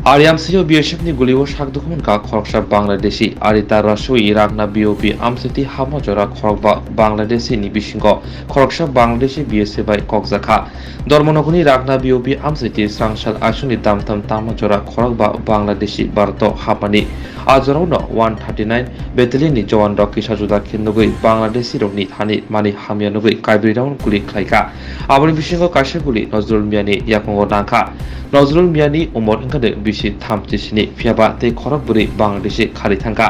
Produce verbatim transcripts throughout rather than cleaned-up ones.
Ari amsio B S F ni gulio sak dukhu mankha khoroksa Bangladeshi. Ari tarra sui Ragna B O P amsiti hapma jora khorokba Bangladeshi ni bisingo khoroksa Bangladeshi B S F bai kokjakha. Dharmanagorni Ragna B O P amsiti srangsal aisuni damtham tangma jora khorokba Bangladeshi Bharat o hapmani. A jorao no one thirty nine Battalion ni jawan rok kisa juda khe nugwi Bangladeshi rokni thani mani hamya nugwi kaibrwi round guli khlaikha. Aboni bisingo kaisa guli Nozrul Miani yakungo nangkha. Nozrul Miani umor wngkha de bisi thamchi sini, phiyaba tei khorok bwrwi Bangladeshi khari thangkha.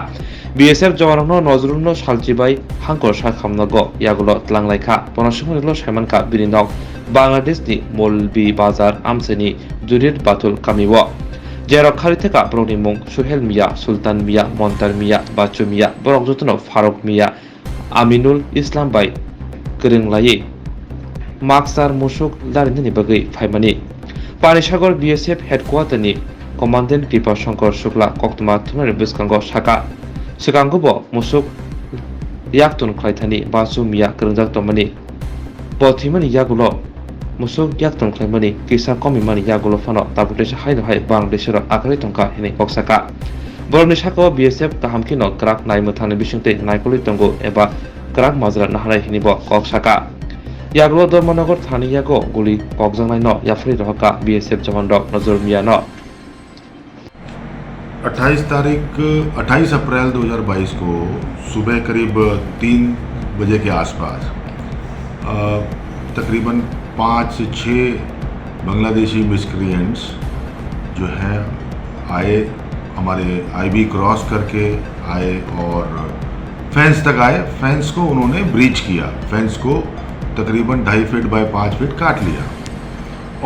B S F jawanrokno Nozrulno salchibai hangkor sakhamnogo yagulo twlanglaikha. Bono swngmani ulo saimankha bini nok Bangladeshni Molbi Bazar amchaini Jurir Batul kamio. Jerok khari thangkha borokni mung Suhel Mia, Sultan Mia, Montar Mia, Bachu Mia, borok jotono Faruk Mia, Aminul Islam bai kwrwng laiwi maksar musuk larinani bagwi phaimani. Panisagar B S F headquarter ni commandant Kripa Shankar Shukla koktwma thumnani bwskango saka, swkango bo musuk yaktun khlaithani Bachu Mia kwrwngjak tongmani. Bo thwimani yagulo musuk yaktun khlaimani kisa komimani yagulo phano tabuk teisa haino hai Bangladeshirok akhorwi tongkha hinwi kok saka. Borokni sakao B S F kaham kheno kwrak nai mwthangni bisingtwi naikolwi tongo eba kwrak majra naharnai hinwi bo kok saka. Yagulo Dharmanagar thani yago guli kokjaknaino yapharwi rohorkha B S F jawanrok Nozrul Miano. अट्ठाईस तारीख, अट्ठाईस अप्रैल दो हज़ार बाईस को सुबह करीब तीन बजे के आसपास, अ, तकरीबन पाँच से छः बांग्लादेशी मिस्क्रिएंट्स जो हैं, आए, हमारे आईबी क्रॉस करके आए और फेंस तक आए। फेंस को उन्होंने ब्रीच किया, फेंस को तकरीबन ढाई फीट बाय पाँच फीट काट लिया।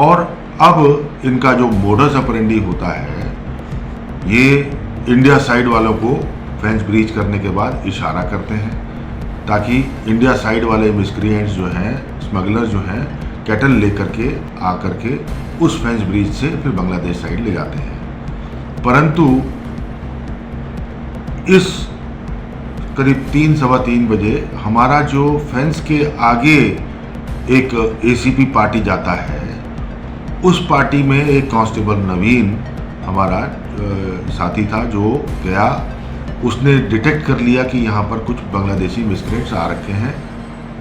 और अब इनका जो मोडस ऑपरेंडी होता है, ये इंडिया साइड वालों को फेंस ब्रीच करने के बाद इशारा करते हैं, ताकि इंडिया साइड वाले मिस्क्रिएंट्स जो हैं, स्मगलर जो हैं, कैटल लेकर के, आकर के उस फेंस ब्रीच से फिर बांग्लादेश साइड ले जाते हैं। परंतु इस करीब तीन, सवा तीन बजे हमारा जो फेंस के आगे एक एसीपी पार्टी जाता है, उस पार्टी में एक कांस्टेबल नवीन हमारा, अ, साथी था जो गया, उसने डिटेक्ट कर लिया कि यहाँ पर कुछ बांग्लादेशी मिस्क्रेंट्स आ रखे हैं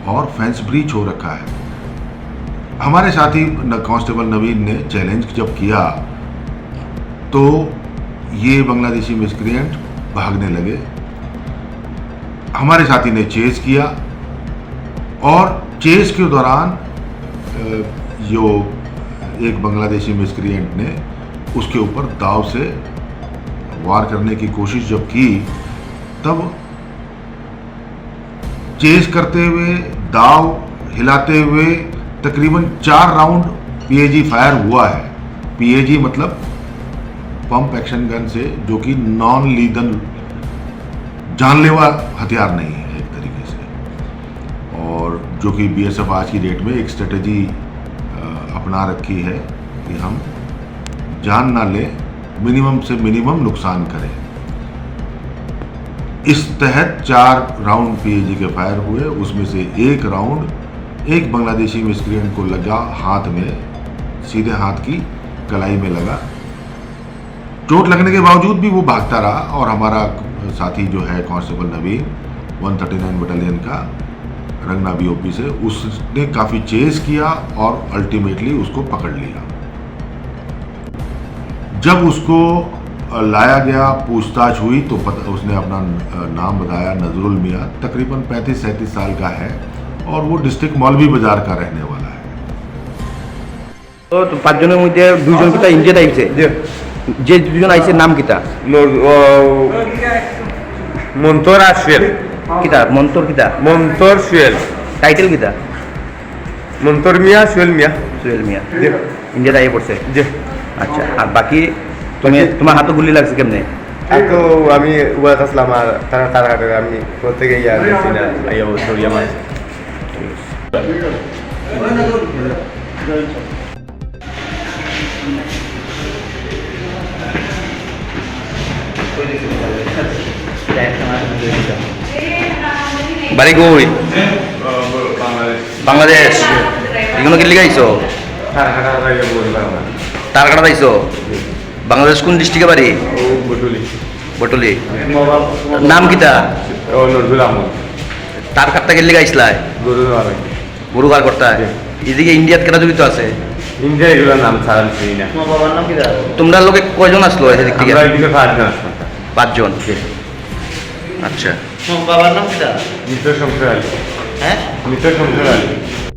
और फेंस ब्रीच हो रखा है। हमारे साथी न-, कांस्टेबल नवीन ने चैलेंज जब किया तो ये बांग्लादेशी मिस्क्रिएंट भागने लगे। हमारे साथी ने चेज किया और चेज के दौरान, अ, जो एक बांग्लादेशी मिस्क्रिएंट ने उसके ऊपर दाव से वार करने की कोशिश जब की, तब चेज करते हुए, दाव हिलाते हुए तकरीबन चार राउंड पीएजी फायर हुआ है। पीएजी मतलब पंप एक्शन गन से, जो कि नॉन लीथल, जानलेवा हथियार नहीं है एक तरीके से, और जो कि बीएसएफ आज की डेट में एक स्ट्रेटजी, अ, अपना रखी है कि हम जान ना लें, मिनिमम से मिनिमम नुकसान करें। इस तहत चार राउंड पीएजी के फायर हुए, उसमें से एक राउंड एक बांग्लादेशी मिस्क्रिएंट को लगा हाथ में, सीधे हाथ की कलाई में लगा। चोट लगने के बावजूद भी वो भागता रहा और हमारा साथी जो है कांस्टेबल नवीन वन थर्टी नाइन बटालियन का रंगना बीओपी से, उसने काफ़ी चेज किया और अल्टीमेटली उसको पकड़ लिया। जब उसको, अ, लाया गया, पूछताछ हुई तो पता, उसने अपना, अ, नाम बताया, नजरुल मियाँ, तकरीबन पैंतीस सैंतीस साल का है और वो डिस्ट्रिक्ट मौलवी बाजार का रहने वाला है। তো পাঁচজনের মধ্যে দুইজন কিতা ইন্ডিয়াত আইছে? জি। যে দুইজন আইছে নাম কিতা? ন-, ও, মন্তর আর সুয়েল। কিতা? মন্তর কিতা? মন্তর সুয়েল। টাইটেল কিতা? মন্তর মিয়া, সুয়েল মিয়া। সুয়েল মিয়া। জি। ইন্ডিয়াত আইয়া পড়ছে? জি। আচ্ছা, আর বাকি তুমি, বাকি তোমার হাতে গুলি লাগছে কেমনে? আর তো আমি উবাত আসলাম আর তারা, তারা হাতে আমি কোথা থেকে ইয়া দেখছি না, আইয়া ও সরিয়া মারছে। বাড়ি কই? বাংলাদেশ। এখানে কি লিখাইছো? তার কাটা যাইছো? বাংলাদেশ কোন ডিস্ট্রিক্টে বাড়ি? ও, বটুলি। বটুলি। নাম কিতা? ও, নজরুল আহমদ। তার কাট্টা গেলে গাইছলাই? গরু আর। গরু আর করতা? জি। এদিকে ইন্ডিয়াত কেটা জড়িত আছে? ইন্ডিয়া এগুলোর নাম ছাড়া আমি চিনি না। তোমার বাবার নাম কিতা? তোমরা লোকে কয়জন আসলো এদিক থেকে? আমরা এদিকে পাঁচজন আসলাম। পাঁচজন? জি। আচ্ছা। তোমার বাবার নাম কিতা? মৃত শমশের আলী। হ্যাঁ? মৃত শমশের আলী।